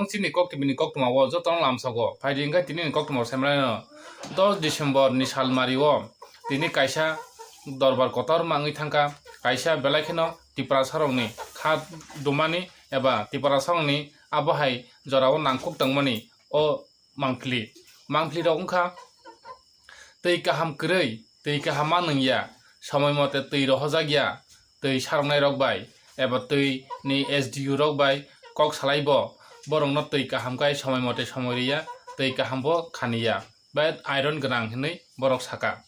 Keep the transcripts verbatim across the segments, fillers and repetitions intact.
Chini koktwmani koktwma o jotono lamsogo. Phaidi hwnkhe tini ni koktwma o saimalaino. Dos December ni salmari o tini kaisa dorbar kotor ma wngwi thangkha. Kaisa belai kheno Tiprasa rokni kha dumani eba Tiprasa rokni abo hai jorao nangkuk tongmani o mangpili. Mangpili rok wngkha twi kaham kwrwi, twi kaham ma nungya, somoi mote twi rohojak ya, twi saroknai rok bai eba twi ni S D U rok bai kok salai bo, borok no twi kaham kai somoi mote somoi riya, twi kaham bo khaniya, bai iron gwnang hinwi borok saka.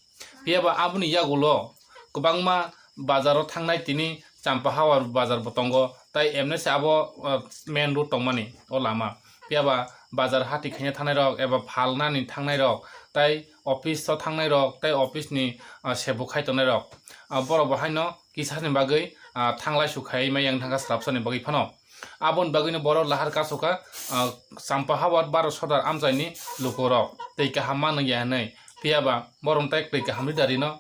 Phiya ba aboni yagulo kwbangma bazaro thangnai tini Champahawa bazar bo tongo, tai emne se abo, uh, main road tongmani o lama. Phiya ba bazar hati khaina thangnai rok eba phalnani thangnai rok tai office o thangnai rok tai office ni, ah, sebu khai tongnai rok, ah, borok bo haino kisa ni bagwi, ah, thanglai su khai ma yang thangkha swrapsa ni bagwi phano. Aboni bagwino borok lahar kasoka, ah, Champahawa baro sodar amchaini lukurok tei kaham ma nungya hinwi. Phiya ba borok tai twi kaham rida rino.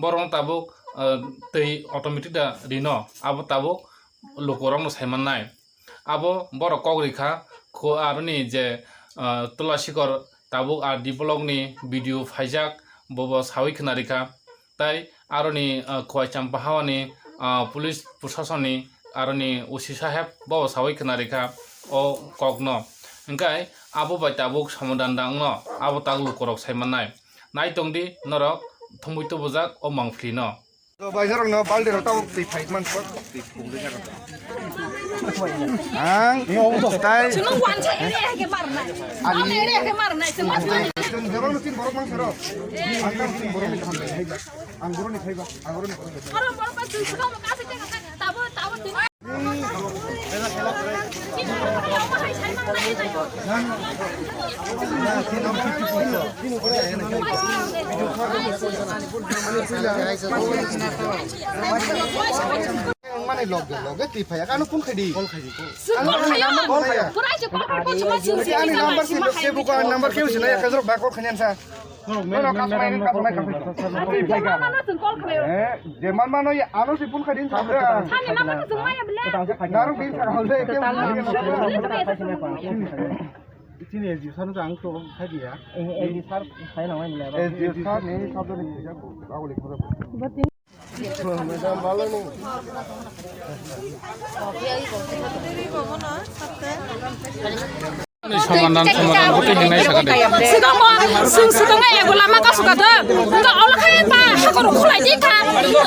Borok no tabuk, ah, twi automatic da rino. Abo tabuk lukurok no sai mannai. Abo borok kok rikha, kho aroni je, ah, Tula Sikor tabuk R D block ni B D O phaijak, bobo sawi khna rikha. Tai aroni, ah, Khowai Champahawani, ah, police proshasoni aroni O C saheb bobo sawi khna rikha o kokno. Hwnkhe abo bai tabuk somadan da wngno, abo tabuk lukurok sai mannai. Nai tongdi norok thumui tubujak o mangpili no. Bai norok no baldi rok tabuk twi phai man kok. Ang tai. Chwng wansa ere eke marnai. Ang ere eke marnai, chwng wansa. Chwng jebang no tin borok mang sero. Ang tam tin borok ni kaham. Ang guru ni phaiba, ang guru ni phaiba. Oro borok ba chwng saka mo kasi tengka tabo, tabo tin. Mane loge loge twi phaiya, ano phone khaidi. Phone khaidi, phone. Ano number phone phaiya. Ani number si, si buka number keu sinai, kajrok ba call khainan sa. Nono kasmai ni kasmai kasmai. Eh, je man mano ya ano si phone khaidi sa. Narok din sa hal de ke. Chini S D O sir no ang to khai dia. S D O sir khai nang nai bole. S D O sir ni sabda ni khujak ko, ba bole khujak ko. Somandan, somandan, botwi hingnai sakha de. Sigango, sung sigango ego lama kasu kado. Enggak, ola kaya ta, hakor khulai di ta.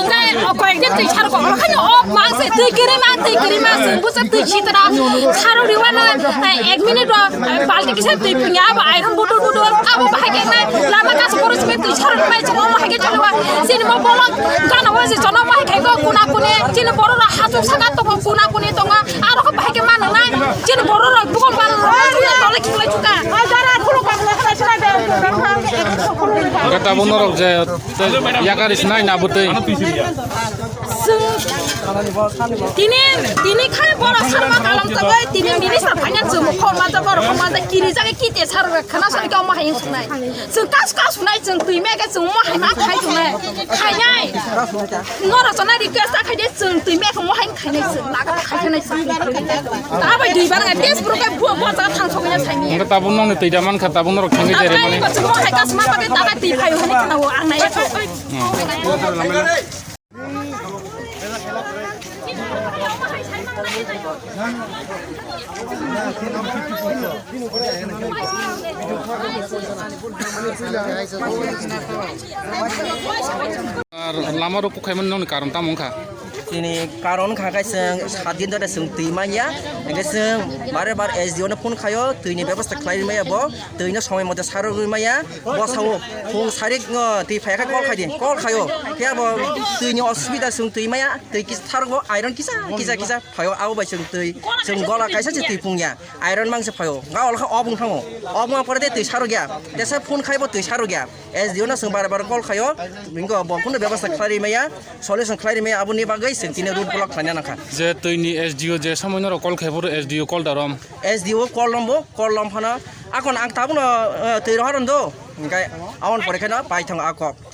Enggak, o koyek din twi sargo, ola kaya o mang se twi kiri mang, twi kiri mang, sung busa twi sitra. Saro riwana, eh, ek minute o, eh, balti kisa twi punya, abo iron butul butul, abo bahai kena, lama kasu koros me twi saro mai, chuma bahai ke chalo. Sini mo bolong, kana wajib jono bahai kai ko, kuna kune, sini borok rok hachuk saka tongo, kuna kune tongo, aro ko bahai ke mano nai, sini borok rok bukol baro rok, tole kinglai chuka. Hwnkhe tabuk norok je yakari sinai na bwtwi. Tini, tini khai borok sarma kalam tangwi, tini minister phanya chwng khorma ja borok khorma ja kiri jagwi kite sarok khana sani khe omo hai wng sunai. Chwng kas kas sunai, chwng twi mege chwng omo hai ma khai sunai. Khainai. Norok chana request ta khai de chwng twi mege omo hai khainai chwng laga khai khainai chwng. Ta bai dui bar ngai Facebook kai bo bo ta thang sok ya saini. Hwnkhe tabuk nokni twi da mankha, tabuk norok thangwi jere mani. Chwng omo hai kas ma bagwi ta kai twi khai hwnwi khana o ang nai. Ar lama rok kukhaimani nokni karon tamo wngkha? Chini karon wngkha khe chwng sat din dhore chwng twi manya, hwnkhe chwng bare bar S D O no phone khaio, twi ni bebosta khlai maya bo, twi no somoi mote sarogwi maya. Bwsao phung sarik, o, twi phaiya khe call khai di, call khaio. Phiya bo twi ni osubida, chwng twi maya, twi kisa thargo, iron kisa, kisa, kisa phaio, abo bai chwng twi, chwng gola kaisa se twi phung ya, iron mang se phaio. Ga ol kha obung thango, obung pore de twi sarok ya, tesa phone khai bo twi sarok ya. S D O no chwng bar bar call khaio, bingo bo kunu bebasta khlai ri maya, solution khlai ri maya, aboni bagwi chwng tini road block khlaina nangkha. Je twi ni S D O je somoi norok call khai phuru S D O call da rom. S D O call lombo, call lom phano. Akon ang tabukno, eh, twi rohor do. Hingke aboni pore kheno pai thango a kok.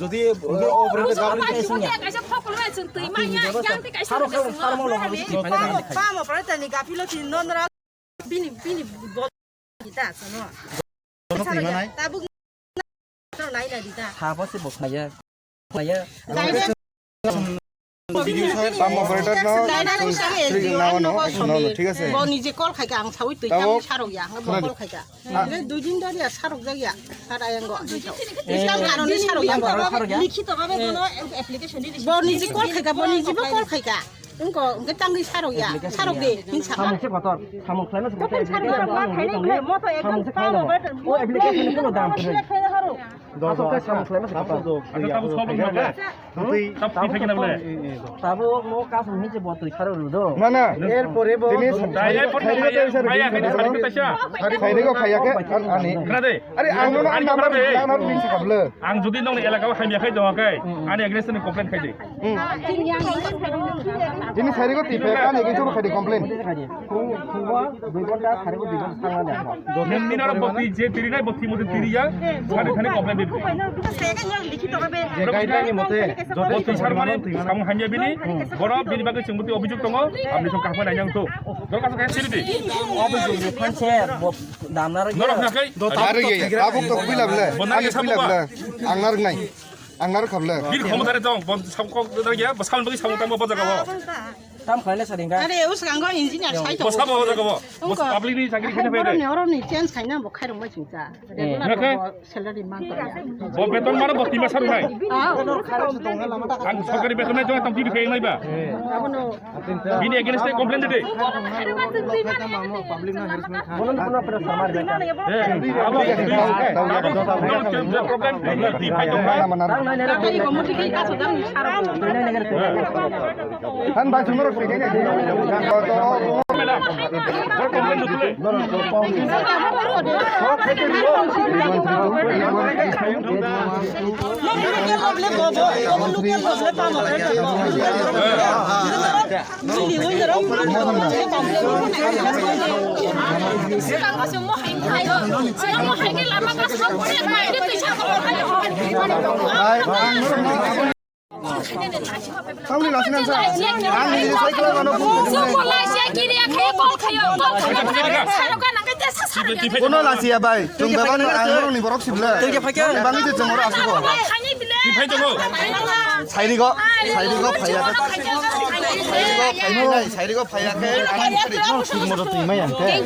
jodi, eh, operator gabri kaisa sungya. Kaisa phokol bai sung twi manya, yang twi kaisa saro sung khalam, saro molo khalam. Pamo, pamo pora tani gapilo tin non ra bini, bini bol kita sono. Sono twi manai. Tabuk nai na dita. Habo se bo khaya. Khaya. Tamo operator no, no, no, no, no, ঠিক আছে? Bo nije call khaika, ang sawi twi tamo sarok ya, ang bo call khaika. Dui din dori ya sarok jak ya, sar ayang go. Islam karone sarok ya bo. Likhito bhabe bono application di. Bo nije call khaika, bo nije bo call khaika. Wngko, wngke tangwi sarok ya, sarok de, hinsa. Samung se kotor, samung khlaima se kotor. Kotor sarok ya, application samung khlaima se kotor. O application ni kono dam kwrwi. Asok khe samung khlaima se kotor. Acha, tabo sob wngkha ble? Twi, tabo twi phai khe na ble? Tabo mo kasong hinse bo twi sarok rw do. Na, na. Er pore bo. Dai, er pore bo, maya, maya, maya, maya, maya. Khairi ko khaya khe, ani. Khna de. Are, ang no, ang number, ang number din sa kablo. Ang jodi nongni elaka o hamya khai tongkha khe, ani against ni complaint khai de. Hmm. Ini sari ko tipe kan ini coba kadi complain. Phung, phungo dui ghonta, sari ko dui ghonta thangna de. Nini noro boti je tiri nai boti moti tiri ya, sari thani complain de. Je guideline ni mote joto boti sar mane samung hamya bini, boro bini bagwi chwng boti obijok tongo, aboni song kahma nai nang to. Dor kaso kaya siri di. Obijok ni phanse bo damna ro. Norok na kai. Ari ge, tabuk to kuila bla. Bo na ge sabo ba. Ang nar nai. Ang naro khabla. Bir khomotare tong, bon sab kok dara ya, bas kaun bagi sab tamo bojaga bo. Tam khlaina saringa. Are, us gango engineer sai to. Bas sab bojaga bo. Bas public ni chakri khene pede. Boroni, oroni change khaina bo khairung bai chingcha. Regular bo salary man to ya. Bo beton mano bo tima saru nai. Ah, ang sorkari beton nai jong tam tiri khaina ba. Abono Bini against e complain de. Bono no, bono pressure mar beta. Eh, abo, abo, abo, problem, problem, di phai tong phai. Han bai sumoro. Madam, bor complain de tule. Tamni lasi nang sa. Ang ni cycle ano phone ko. Kono lasi ya bai. Tung bebak no ang borok ni borok sibla. Bang ni jeng oro asuk ko. Sairi go, sairi go phaiya. Sairi go phaiya, sairi go phaiya ke. Ang sari.